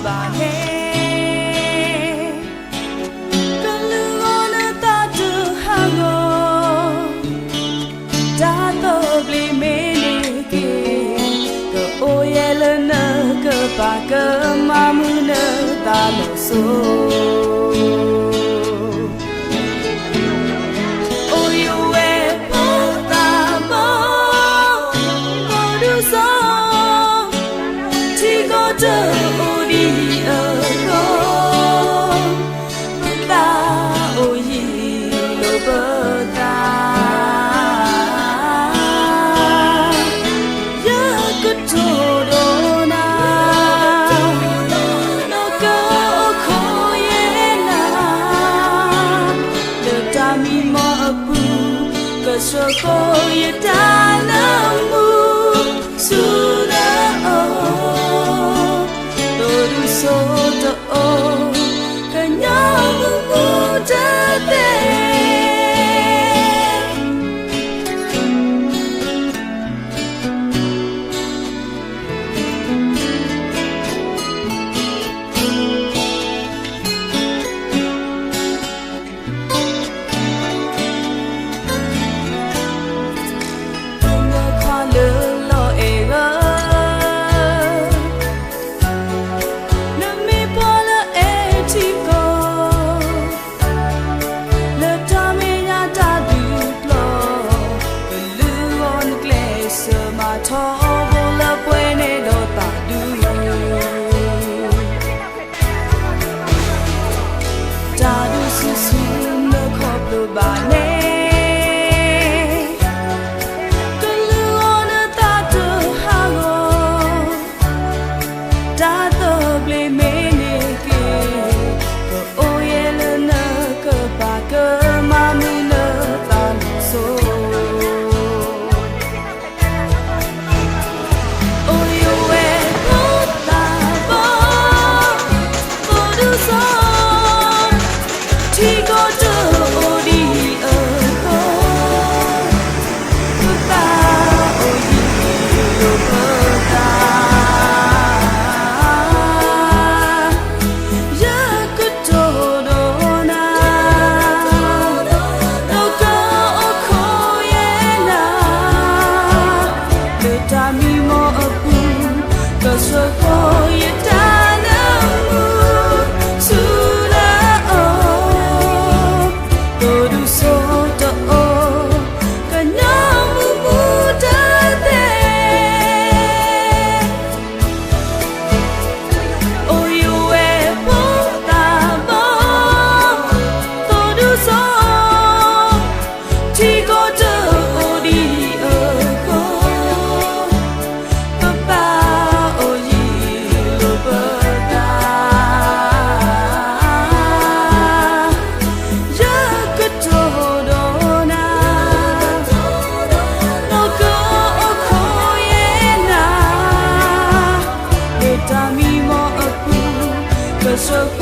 ဘၣ်န့ၣ် ကလုၢ်ဂီၤနသးတဟးဂီၤ, တၢ်သဘျ့မ့ၢ်န့ၢ်က့ၤ, ကအိၣ်ယဲလၢနကပၤ ကမၤမုာ်နသးလီၤစိၤ. အိၣ်ယဝဲဖိသၣ်ဘီ ဖိဒူစီၤ, ထံကီၢ်တအိၣ်ဒံးအဂီၢ်, ပသးအိၣ်ယံၤလိာ်ပသး, ယကတိၤဒိးနၤ, ဒီးကအိၣ်ခိးယဲနၤ, လၢတၢ်မံမီၢ်အပူၤ, ကဆှၢဃီယတၢ်နၢမူ ဆူနအိၣ်, ဒိၣ်ဒိၣ်စိတအိၣ်, ကညီမူမူတသ့. ပှၤနီၢ်ခွါလၢလီၤအဲၣ်ဂၢၢ်, နမ့ၢ်ပှၤလၢအဲၣ်ထံကီၢ်, လၢတၢ်မဲာ်ညါတၢ်ဒုးပျီ, ကလုၢ်ဂီၤနကျဲးစၢးမၤထီဘိလၢပှဲၤန့ၣ်ဒီးသးဒူ တၢ်ဒုးဆူၣ်ဆူၣ်နခီဖျိဘၣ်န့ၣ်, ကလုၢ်ဂီၤနသးတဟးဂီၤ, တၢ်သဘျ့မ့ၢ်န့ၢ်က့ၤ, ကအိၣ်ယဲလၢနကပၤ ကမၤမုာ်နသးလီၤစိၤ. အိၣ်ယဝဲဖိသၣ်ဘီ ဖိဒူစီၤ, ထံကီၢ်တအိၣ်ဒံးအဂီၢ်, ပသးအိၣ်ယံၤလိာ်ပသး, ယကတိၤဒိးနၤ, ဒီးကအိၣ်ခိးယဲနၤ, လၢတၢ်မံမီၢ်အပူၤ, ကဆှၢဃီယတၢ်နၢမူ ဆူနအိၣ်, ဒိၣ်ဒိၣ်စိတအိၣ်, ကညီမူမူတသ့. အိၣ်ယဝဲဖိသၣ်ဘီ ဖိဒူစီၤ, ထံကီၢ်တအိၣ်ဒံးအဂီၢ်, ပသးအိၣ်ယံၤလိာ်ပသး, ယကတိၤဒိးနၤ, ဒီးကအိၣ်ခိးယဲနၤ, လၢတၢ်မံမီၢ်အပူၤ, ကဆှၢ